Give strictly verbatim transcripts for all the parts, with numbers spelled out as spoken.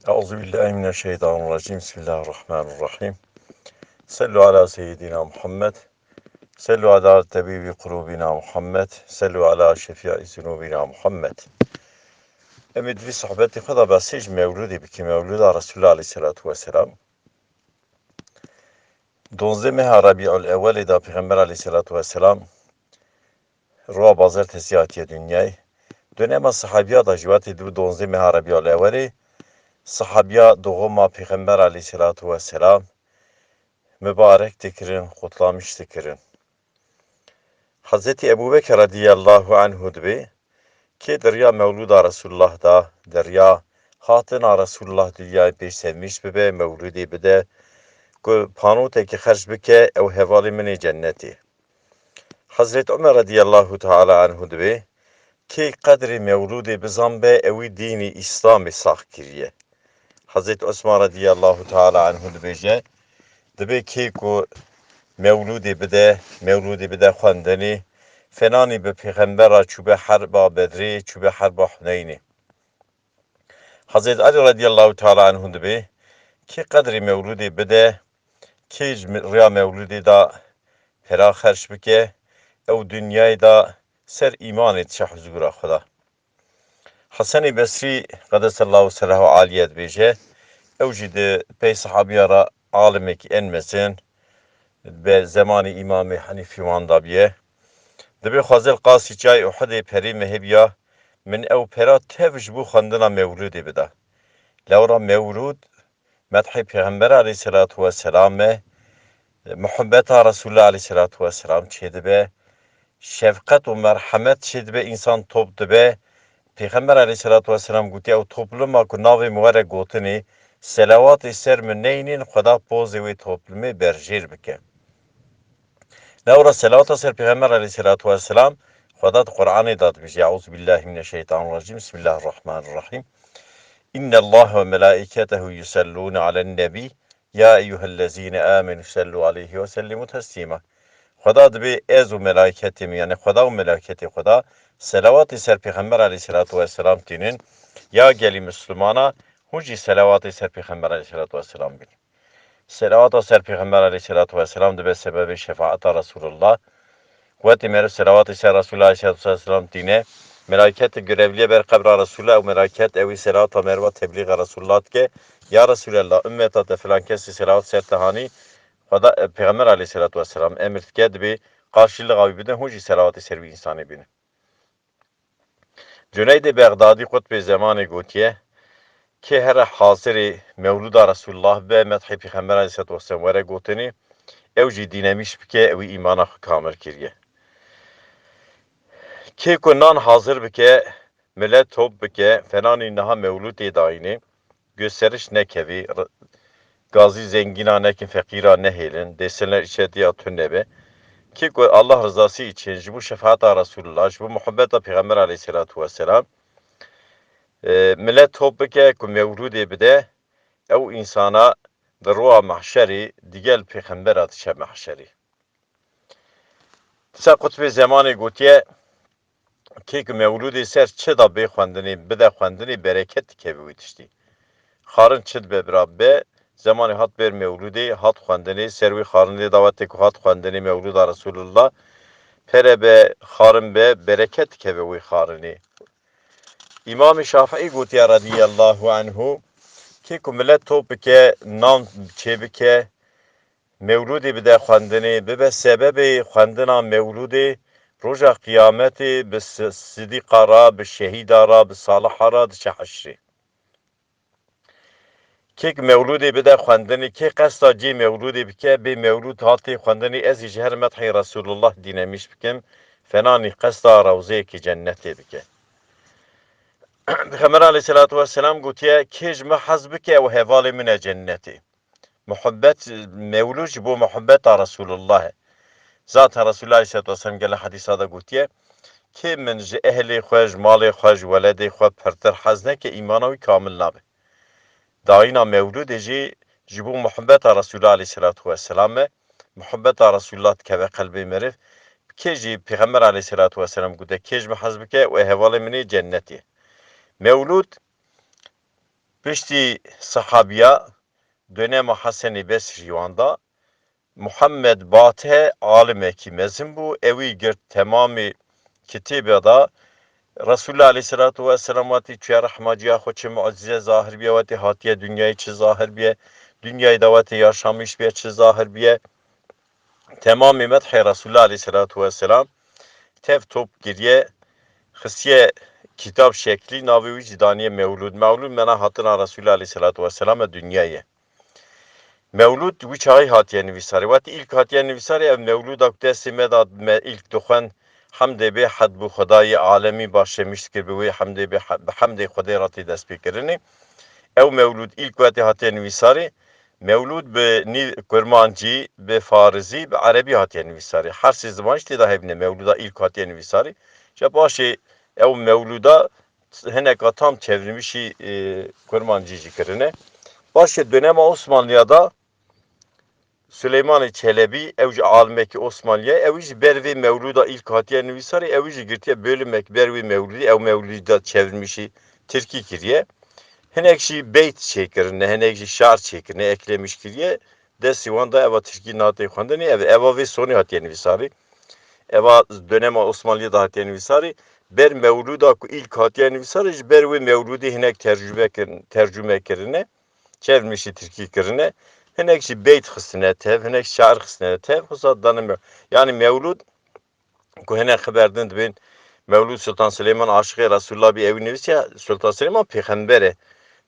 أعوذ بالله من الشيطان الرجيم. بسم الله الرحمن الرحيم. صلوا على سيدنا محمد. صلوا على طبيب قلوبنا محمد. صلوا على شفيع ذنوبنا محمد. Em ê di vî sohbetê xwe de behsê ji mewlûdê bikin, mewlûda Resûlê aleyhisselatu vesselam. Donzdeh meha Rebîul Ewelê de Pêxember aleyhisselatu vesselam roja bazertesî hatiye dinyayê. Dönema sahabiya da jî wextê dibû donzdeh meha Rebîul Ewelê, sahabiya doğuma Pêxember aleyhisselatu vesselam mibarek dikirin, qutlamiş dikirin. Hezretî Ebû Bekir radiyallahu anhu dibê, kê di riya mewlûda Resûlullah da, di riya hatina Resûlullah dinyayê pêş sevmîş bibe, mewlûdê bide, ku panotekî xerc bike, ew hevalê min ê cennetê. Hezret Omer radiyallahu teala anhu dibê, kê qedrê mewlûdê bizanbe, ewî dînî Îslamê sax kiriye. Hezret Osman radiyallahu teala anhu dibêje, dibê kê ku mewlûdê bide, mewlûdê bide xwendinê, fenanî bi pêxembera çûbe herba Bedrê, çûbe herba Huneynê. Hezret Elî radiyallahu teala anhu dibê, kê qedrê mewlûdê bide, kê ji mi-, riya mewlûdê da pera xerc bike, ew dinyayê da ser îmanê diçe huzûra Xweda. Hesenê Besrî qedesallahu sirrehu aliye dibêje, ew jî di pey sahabiya re alimekî en mezin, bi zemanê Îmamê Henîfî wan dabiye. Dibê xwazel qasî çiyayê Uhudê perê me hebiya, min ew pera tev ji bo xwendina mewlûdê bida. Lewra mewlûd medhê Pêxember aleyhisselatu vesselam e, muhibbeta Resûlullah aleyhisselatu vesselam çêdibe, şefqet û merhemet çêdibe, însan top dibe. Pêxember aleyhisselatu vesselam gotiye, ew topluma ku navê min were gotinê, selawatê ser min neynin, Xweda pozê wê toplumê berjêr bike. Lewra selawata ser Pêxember aleyhisselatu vesselam, Xweda di Qur'anê de dibêje, Eûzubillahimineşşeytanirracîm, Bismillahirrahmanirrahîm. İnnallaha ve melâiketehu yusellûne alen nebî, ya eyyuhellezîne âmenû sellû aleyhi ve sellimû teslîma. Xweda dibê ez û melayketê min, yanî Xweda û melayketê Xweda, selawatê ser Pêxember aleyhisselatu vesselam tînin, ya gelî Mislimana, hûn jî selawatê ser Pêxember aleyhisselatu vesselam bînin. Selawata ser Pêxember aleyhisselatu vesselam dibe sebebê şefaeta Resulullah. Wetê meriv selawatê ser Resulullah aleyhisselatu vesselam tîne, melaketê görevliye ber qebra Resulullah, ew melaket ewî selawata meriva teblîxa Resulullah dike. Ya Resulallah, ummeta te filan kesî selawat ser te hanî, Xweda, e, Pêxember aleyhisselatu vesselam emir dike, dibê qarşîlixa wî bidin, hûn jî selawatê ser wî însanê bînin. Cuneydê Bexdadî qutbê zemanê gotiye, kê here hazirê mewlûda Resulullah be, medhê Pêxember aleyhisselatu vesselam were gotinê, ew jî dînemîş bike, ew îmana xwe kamil kiriye. Kê ku nan hazir bike, milet top bike, fenanî niha mewlûdê dayînê, gösteriş nekevî, r-, gazî zengîna nekin, feqîra nehêlin, desinler içe diya tune be. Kê ku Allah rızası için, ji bo şefaeta Resulullah, ji bo muhabbeta Pêxember aleyhisselatu vesselam, e, milet top bike ku mewlûdê bide, ew însana di roja mehşerê digel Pêxembera diçe mehşerê. Dîsa qutbê zemanê gotiye, kê ku mewlûdê ser çi da bê xwendinê, bide xwendinê, bereket dikeve wî tiştî. Xarin çi dibe bira be, zemanê hat ber mewlûdê, hat xwendinê, ser wî xarinê da wextê ku hat xwendinê mewlûda Resulullah, pere be, xarin be, bereket dikeve wî xarinê. Îmamê Şafîî gotiye radiyallahu anhu, kê ku milet top bike, nan çêbike, mewlûdê bide xwendinê, bibe sebebê xwendina mewlûdê, roja qiyametê bi si-, sidîqa ra, bi şehîda ra, bi saliha ra diçe heşrê. Kêk mewlûdê bide xwendinê, kê qesta cê mewlûdê bike, bê mewlûd hatê xwendinê, ez ê ji her medhê Resulullah dînemîş bikim, fenanî qesta rewzeyekî cennetê bike. Pêxember aleyhisselatu vesselam gotiye, kê ji min hez bike, ew hevalê min e cennetê. Muhibbet, mewlûd ji bo muhibbeta Resulullah e. Zaten Resulullah aleyhisselatu vesselam gele hedîsa de gotiye, kê min ji ehlê xwe, ji malê xwe, ji weledê xwe pirtir hez neke, îmana wî kamil nabe. Dayîna mewlûdê jî ji bo muhibbeta Resulullah aleyhisselatu vesselam e. Muhibbeta Resulullah dikeve qelbê meriv. Kê jî Pêxember aleyhisselatu vesselam gote, kê ji min hez bike, wê hevalê min ê cennetê. Mewlûd Piştî sehabiya dönema Hesenê Besrî wan da, Muhammed Bate alimekî mezin bû. Ewî girt temamê kitêbe da Resulullah aleyhissalatu vesselam wetî çûye rehma ciya xwe, çi mucize zahir biye, wetî hatiye dinyayê çi zahir biye, dinyayê de wetî yaşamiş biye çi zahir biye. Temamê medhê Resulullah aleyhissalatu vesselam tev top kiriye, xistiye kitab şeklî, navê wî jî daniye Mewlûd. Mewlûd mena hatina Resulullah aleyhissalatu vesselam e dinyayê. Mewlûd wî çaxî hatiye nivîsarê. Wetî îlk hatiye nivîsarê, ev mewlûda ku destê me da me îlk dixwend, hemdê bê hed bû Xwedayê alemî başemiş dikir bi wê hemdê bê he-, bi hemdê Xwedê re tê destpêkirinê. Ew mewlûd îlk wetî hatiye nivîsarê. Mewlûd bi nî-, kurmancî, bi farizî, bi erebî hatiye nivîsarê. Her sê ziman jî tê de hebîne. Mewlûda îlk hatiye nivîsarê. Ji paşê ew mewlûda hineka tam çevrilmişî, e, kurmancî jî kirine. Paşê dönema Osmanliya da Suleymanê Çelebî, ew jî alimekî Osmanliye, ew jî ber vê mewlûda îlk hatiye nivîsarê, ew jî girtiye bölümek ber wê mewlûdê, ew mewlûdî da çevrilmişî tirkî kiriye. Hinek jî beyt çêkirine, hinek jî şar çêkirine, eklemiş kiriye. Destî wan da eva tirkî natê xwendinê, ev, eva vê sonê hatiye nivîsarê. Eva dönema Osmanliyê de hatiye nivîsarê. Ber mewlûda ku îlk hatiye nivîsarê, ji ber wê mewlûdê hinek tercüme kirin, tercüme kirine. Çevmişî tirkî kirine. Hinek jî beyt xistine tev, hinek şar xistine tev. Xwesa dane me-, yanî mewlûd ku hinek xeber din dibên, Mewlûd Sultan Silêman aşiqê Resulullah bî, ewî nivîsiya Sultan Silêman pêxember e.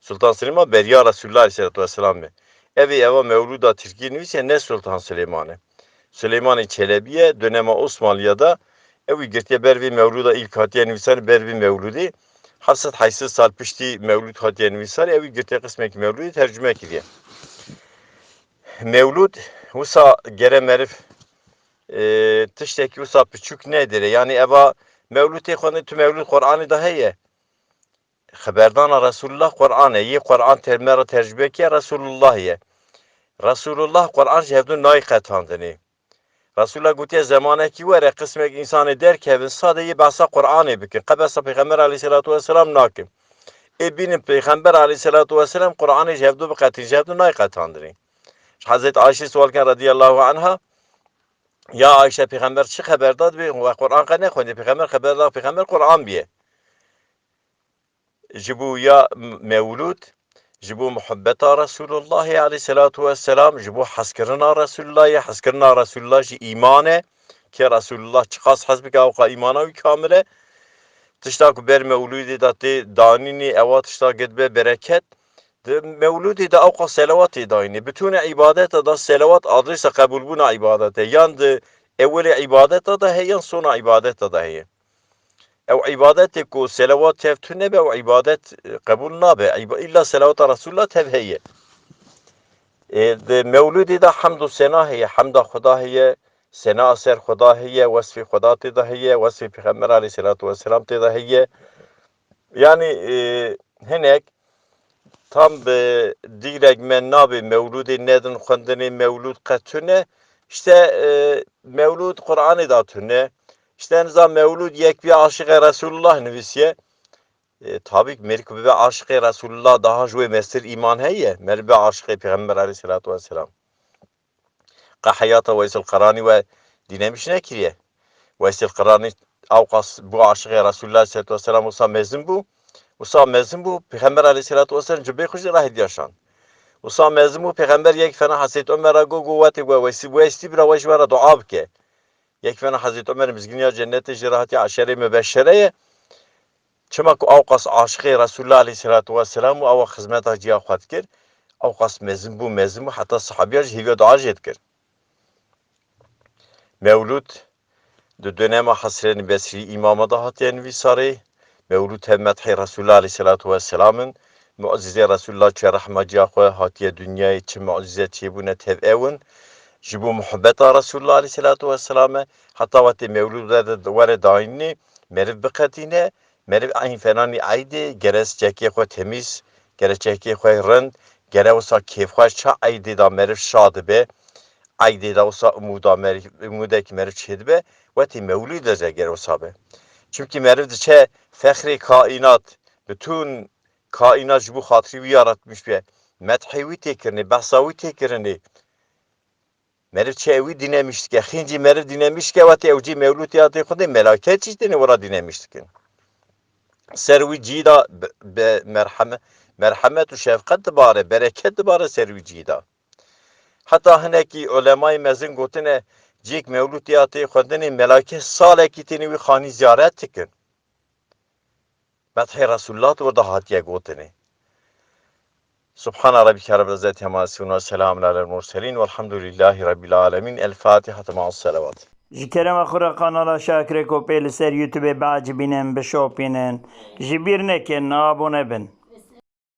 Sultan Silêman beriya Resulullah aleyhissalatu vesselam e. Evê eva mewlûda tirkî nivîsiya ne Sultan Silêman e. Silêmanê Çelebî ye, dönema Osmanliya da ewî girtiye ber vê mewlûda îlk hatiye nivîsarê, ber vê mewlûdê. Heft sed heyt sed sal piştî mewlûd hatiye nivîsarê, ewî girtiye qismekî mewlûdê tercüme kiriye. Mewlûd wisa gere meriv, e, tiştekî wisa piçûk nedire. Yanî eva mewlûd tê xwendin, tu mewlûd Qur'anê de heye. Xeberdana Resulullah Qur'an e. Yê Qur'an ter-, me re tercüme kiye Resulullah ye. Resulullah Qur'an ji hevdû nayê qetandinê. Resulullah gotiye, zemanekî were, qismek însanê derkevin, sade yê behsa Qur'anê bikin. Qe behsa Pêxember aleyhisselatu vesselam nakin. Ê bînin Pêxember aleyhisselatu vesselam Qur'anê ji hevdû biqetîn, ji hevdû nayê qetandinê. Ji Hezret Ayşê sual ken radiyallahu anha, ya Ayşe, Pêxember çi xeber da? Dibê we Qur'an qe nexwendî, Pêxember xeber da, Pêxember Qur'an biye. Ji bo ya mewlûd, ji bo muhibbeta Resulullahê aleyhisselatu vesselam, ji bo hezkirina Resulullahê, hezkirina Resulullah jî îman e, kê Resulullah çiqas hez bike, ewqa îmana wî kamil e. Tişta ku ber mewlûdê de tê danînê, ewa tişta gedibe bereket. Di mewlûdê de ewqa selawat tê dayînê. Bitûnê îbadeta de selawat adresa qebûlbûna îbadet e. Yan di ewilê îbadeta de heye, yan sona îbadeta de heye. Ew îbadetê ku selawat tev tune be, ew îbadet, e, qebûl nabe. Îba-, îlla selawata Resulullah tev heye. E, di mewlûdê de hemd û sena heye, hemda Xuda heye, sena ser Xuda heye, wesfê Xuda tê de heye, wesfê Pêxember aleyhisselatu vesselam tê de heye. Yanî, e, hinek tam bi dîrek me nabê mewlûdê nedin xwendinê, mewlûd qe tune. İşte, e, mewlûd Qur'anê da tune. İşte niza mewlûd yek bî aşiqê Resulullah nivîsiye. E, tabî ki mêrik bibe aşiqê Resulullah daha ji wê mestir îman heye. Meriv be aşiqê Pêxember aleyhisselatu vesselam. Qe heyata Weysel Qeranî we dînemiş nekiriye. Weysel Qeranî ewqas bû aşiqê Resulullah aleyhisselatu vesselam, wisa mezin bû. Wisa mezin bû, Pêxember aleyhisselatu vesselam cibê xwe jî rahê diya şand. Wisa mezin bû, Pêxember yek fena Hezret Omer ra got, got, wetê we Weysî, Weysî bira we ji we re dua bike. Yek fena Hezret Omer mizgîniya cennetê jê re hatiye eşerê mebeşere ye. Çima ku ewqas aşiqê Resulullah aleyhisselatu vesselam û ewa xizmeta ciya xwe dikir, ewqas mezin bû, mezin bû, heta sahabiya jî hêviya dua jê dikir. Mewlûd di dönema Hesrenî Besrî îmama de hatiye nivîsarê. Mewlûd hem medhê Resulullah aleyhisselatu vesselam in, mucizê Resulullah çi rehma ciya xwe hatiye dinyayê, çi mucize çêbûne tev ew in. Ji bo muhibbeta Resulullah aleyhisselatu vesselam e, heta wetê mewlûd were, were dayînê, meriv biqetîne, meriv eyn fenanî eydê, gere çekê xwe temîz, gere çekê xwe rind, gere wisa kêfxweş ça eydê da meriv şa dibe, eydê da wisa umûda meriv, umûdekî meriv çêdibe, wetî mewlûd de gere wisa be. Çimkî meriv diçe fexrê kaînat, bütün kaînat ji bo xatirî wî yaratmiş be. Methê wî tê kirinê, behsa wî tê kirinê. Meriv çi ew wî dînemiş dike. Xîncî meriv dînemiş dike, wetê ew cî mewlûd ya tê Xwedê, melaiket jî têne wira dînemiş dikin. Ser wî cî da bi, bi merheme, merhemet û şefqet dibare, bereket dibare ser wî cî da. Heta hinekî ulemayê mezin gotine, cîk mewlûd ya tê xwendinê, melaiket salekî têne wî xanî ziyaret dikin. Methê Resulullah di wir de hatiye gotinê. Subhana Rabbike Rabbil İzzeti Amma Yasifun ve Selamun Alel Murselin Velhamdülillahi Rabbil Alemin. El Fatiha, ma'as selavat. Ji kerema xwe re kanala Şakirê Kopê li ser YouTubeê biecibînin, bişopînin. Ji bîr nekin, abone bin.